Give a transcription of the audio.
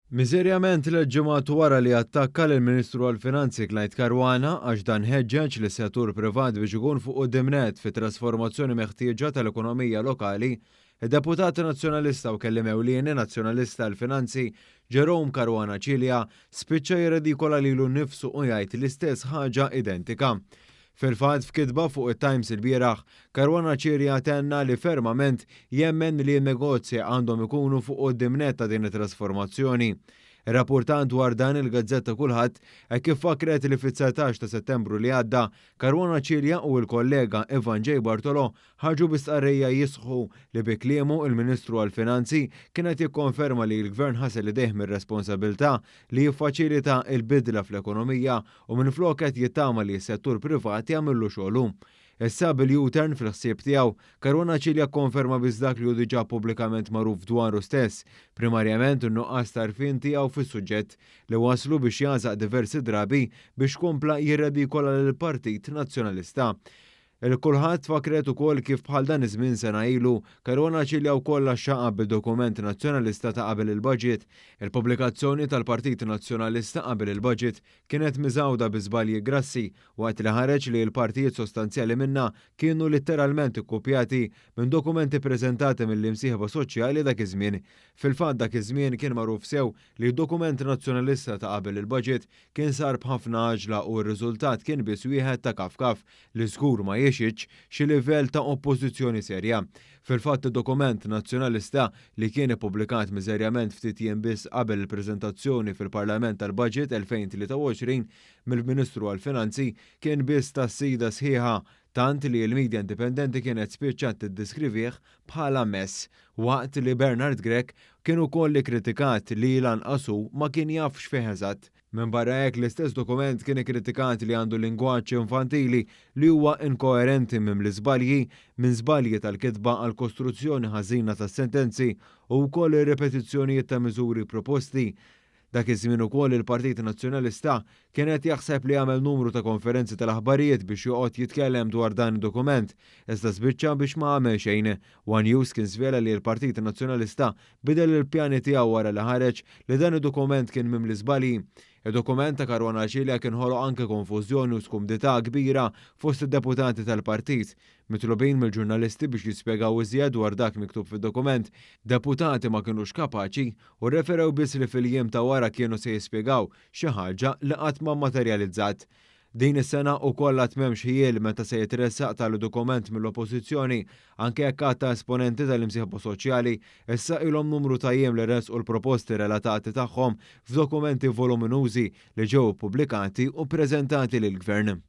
Miżerjament l-ġimgħat wara li attakka lill-Ministru għall-Finanzi Clyde Caruana għax dan ħeġġeġ lis-settur privat biex ikun fuq quddiem nett fit-trasformazzjoni meħtieġa tal-ekonomija lokali, id-Deputat Nazzjonalista u Kelliem Ewlieni Nazzjonalista għall-Finanzi Jerome Caruana Cilia spiċċa jirredikola lilu nnifsu u jgħid l-istess ħaġa identika. Fil-fatt, f'kitba fuq it-Times ilbieraħ, Caruana Cilia tenna li fermament jemmen li n-negozji għandhom ikunu fuq quddiem nett ta' din it-trasformazzjoni. Irrappurtat dwar dan il-gazzetta Kulħadd hekk kif fakkret li fit-19 ta' Settembru li għadda, Caruana Cilia u l-kollega Ivan J. Bartolo ħarġu bi stqarrija jisħqu li bi kliemu il-Ministru għall-Finanzi kien qed jikkonferma li l-Gvern ħasel idejh mir-responsabilità li jiffaċilita l-bidla fl-ekonomija u minflok qed jittama li s-settur privat jagħmillu xogħlu. Issa bil-U-turn fil-ħsieb tiegħu, Caruana Cilia kkonferma biss dak li hu diġà pubblikament magħruf dwaru stess, primarjament in-nuqqas ta' għarfien tiegħu fis-suġġett, li wasslu biex jagħżaq diversi drabi biex kompla jirredikola lill-Partit Nazzjonalista. Il-Kulħadd fakkret ukoll kif bħal dan iż-żmien sena ilu, Caruana Cilia wkoll għaxxaqha bid-dokument Nazzjonalista ta' qabel il-budget. Il-pubblikazzjoni tal-Partit Nazzjonalista qabel il-budget kienet miżgħuda bi żbalji grassi waqt li ħareġ li l-partijiet sostanzjali minnha kienu litteralment ikkupjati minn dokumenti ppreżentati mill-imsieħba soċjali dak iż-żmien. Fil-fatt dak iż-żmien kien magħruf sew li d-dokument Nazzjonalista ta' qabel il-budget kien sar b'ħafna għaġla u r-riżultat kien biss wieħed ta' kafkaf li żgur ma jixhidx xi livell ta' oppożizzjoni serja. Fil-fatt id-dokument Nazzjonalista li kien ippubblikat miżerjament ftit jiem biss qabel il-preżentazzjoni fil-Parlament tal-Budget 2023 mill-Ministru għall-Finanzi kien biss tgħassida sħiħa tant li l-media indipendenti kienet spiċċat tiddiskrivih bħala mess, waqt li Bernard Grech kien ukoll ikkritikat li lanqas hu ma kien jaf x'fih eżatt. Minbarra hekk, l-istess dokument kien ikkritikat li għandu lingwaġġ infantili li huwa inkoerenti mimli żbalji, minn żbalji tal-kitba għal kostruzzjoni ħażina tas-sentenzi u wkoll ir-ripetizzjonijiet ta' miżuri proposti. Dak iż-żmien ukoll il-Partit Nazzjonalista kien qed jaħseb li jagħmel numru ta' konferenzi tal-aħbarijiet biex joqgħod jitkellem dwar dan id-dokument, iżda żbiċċa biex ma għamel xejn. One News kien żvela li l-Partit Nazzjonalista bidel il-pjani tiegħu wara li ħareġ li dan id-dokument kien mimli żbalji. Id-dokument ta' Caruana Cilia kien ħoloq anke konfużjoni u skumdità kbira fost id-deputati tal-partit. Mitlubin mill-ġurnalisti biex jispjegaw iżjed dwar dak miktub fid-dokument, deputati ma kinux kapaċi u rreferew biss li fil-jiem ta' wara kienu se jispjegaw xi ħaġa li qatt ma mmaterjalizzat. Din is-sena ukoll għad m'hemmx ħjiel meta se jitressaq tali dokument mill-Oppożizzjoni, anke jekk għadd ta' esponenti tal-imsieħba soċjali issa ilhom numru ta' jiem li ressqu l-proposti relatati tagħhom f'dokumenti voluminużi li ġew ippubblikati u ppreżentati lill-Gvern.